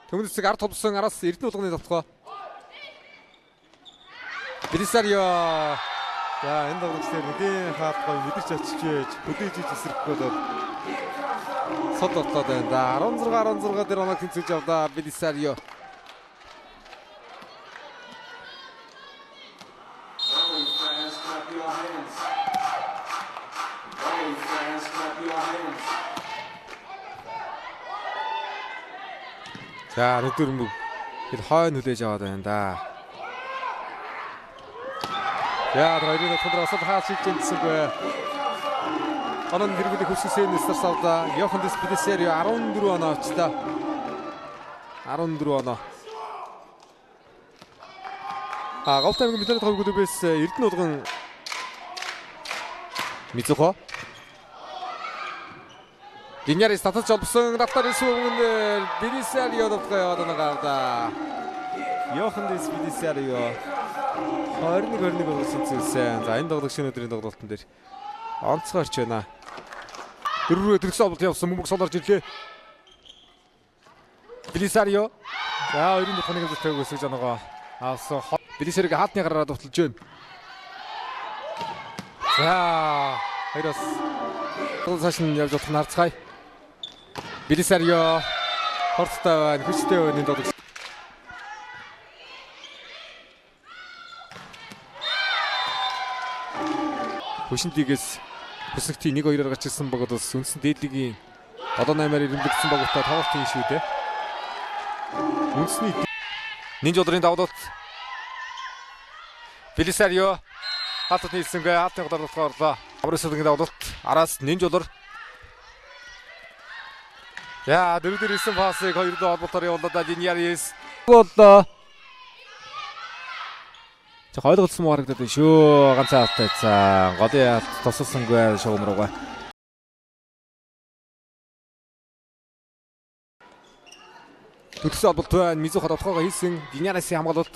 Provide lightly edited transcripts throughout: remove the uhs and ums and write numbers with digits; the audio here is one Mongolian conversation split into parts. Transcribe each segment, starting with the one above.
Төмөн цэцэг ард тулсан араас Эрдэнэ булганы довтолгоо. Белисарио. За энэ тоглогч дээр нэлийн хаалт гоё мэдэрч очиж байж хөдөөж иж эсрэхгүй бол сод довтлоод байна да. 16 16 дээр оноо тэнцвэж авлаа Белисарио. За нүдэр мөг хэл хойно хүлээж аваад байна да. За хоёрын дотор асал хаа шилжчихсэнгүй. Онон хэрэглэх хүссэн нэстэрс авлаа. Йоханнес Белисарио 14 оноо авчлаа. 14 оноо. А Говь аймгийн Миланы товг клубээс Эрдэнэ булган Мизухо. Динярис татаж олбсон давтар ирсэн өмнө Белисарио довтгоо яваад байгаа. Йоханнес Белисарио 21 21 болгосон зүйлсэн. За энэ тоглогч өнөөдрийн тоглолтын дээр онцгой орч байна. Дөрвөө төрсөн олболт явсан мөнгө сол орж ирлээ. Белисарио. За хоёрын дахь нэг зөвтгөө өсөж оноогоо авсан. Белисариог хаалтны гараараа довтолж байна. За хоёроос цааш нь явж болох нь харцгаая. Белисарио хорцтой байна, хүчтэй байна энэ тоглогч. Хөшин лигээс Хөсөгтийн 1-2-оор гарч ирсэн багууд бас үндсэн дээд лигийн 7-8-аар ирэмбэгдсэн багуудтай тоглолт хийн шүү дээ. Үндэсний Нинж удрын давдалт Белисарио хаалтад нийлсэнгүй хаалтын голоор болохоор орлоо. Амрын давдалт араас Нинж улар. За дөрөв дээр ирсэн пасыг хоёр дөө холбоотоор явуулаад Диньярис боллоо. За ойлголцсон муу харагдаад байна шүү. Ганцхан алдсан. Голын алт тусалсангүй шугам руугаа. Төлсөн холболт байна. Мизухо довтолгоогоо хийсэн. Диньярисын хамгаалалт.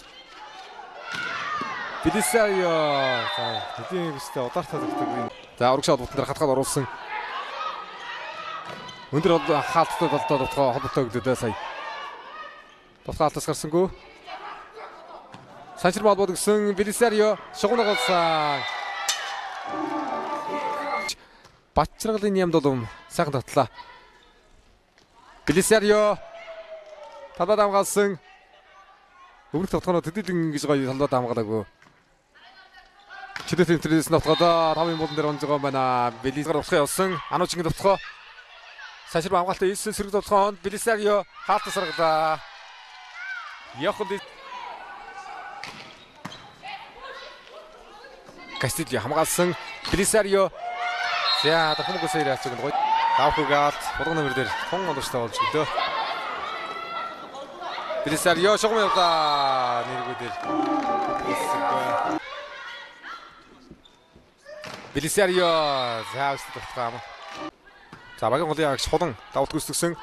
Белисарио. За хэдийн хүчтэй удаартаа зогтдаг. За урагш холболтон дээр хатгаад оруулсан. Өндөр хаалттай толдоо довтолгоо холболтоо өглөө сая. Довтолгоо алтаас гарсангүй. Санчир холбоод өгсөн Белисарио шугамнаг олсон. Батчаргалын нямд улам сайхан татлаа. Белисарио талбайд хамгаалсан. Өмнөх довтолгооноо төдийлөн ингэж гоё талбайд хамгаалаагүй. Чөлөөт интернээс довтолгоо 5-ын булан дээр онж байгаа юм байна. Белисарио довтолгоо явсан. Ануучингийн довтолгоо. Санчир хамгаалтаа хийсэн сэрэг довтолгоонд Белисарио хаалтаас гаргалаа. Йоханнес Кастильо хамгаалсан Белисарио. За дахмагаас ирээч гэнэ гоё. Давхугаалт булган номер дээр тун ондорчтой болж гэлөө. Белисарио шугам явлаа. Нэргүү дээр. Белисарио за өсөлт довтолгоо. За багийн голын агч хулан давалт гүйцэтгсэн.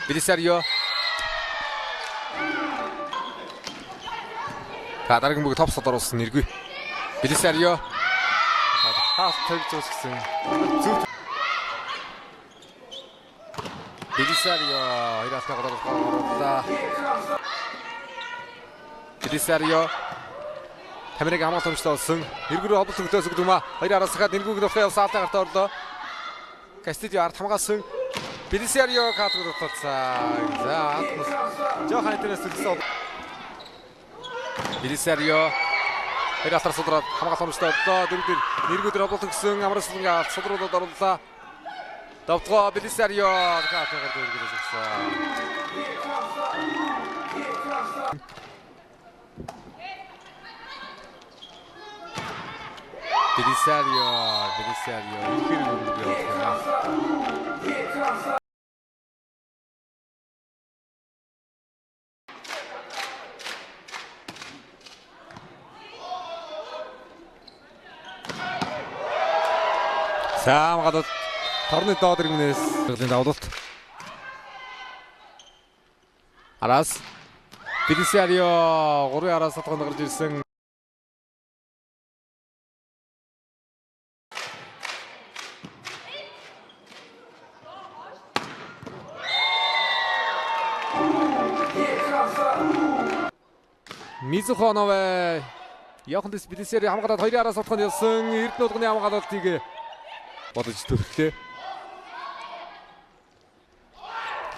Белисарио. За дараагийн бүг топ сод оруулсан нэргүй. Белисарио. Хаалт тавьж дуусгасан. Зөв. Белисарио хоёр алхах орууллаа. Белисарио Тамирыг хамгаалт өмчлөө олсон. Нэргүүрээ холболт өглөөс өгдөг юм а. Хоёр араас хаад нэргүүг довтолгоо явсан алтай гартаа орлоо. Кастильо ард хамгаалсан. Белисарио кадрыг довтолцсон. За алтнаас жоохон интернет төлсөн. Белисарио хоёр алтар судраад хамгаалт өмчлөө орлоо. Дөрөв дээр нэргүү дээр холболт өгсөн. Амрын сулангийн алт судруудад орууллаа. Довтолгоо Белисарио кадрыг өргөж өгсөн. Белисарио, Белисарио ихээр хөрөнгө явуулах юм аа. За хамгаалалт торны доод иргэнээс давлалт. Араас Белисарио 3 араас сатганд гарч ирсэн. Мизухоновэ Яхондис Белисарио хамгаалаад хоёрын араас утганд явсан. Эрдэнэ болгоны хамгаалалтыг бодож төрөлөө.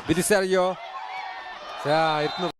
Белисарио. За Эрдэнэ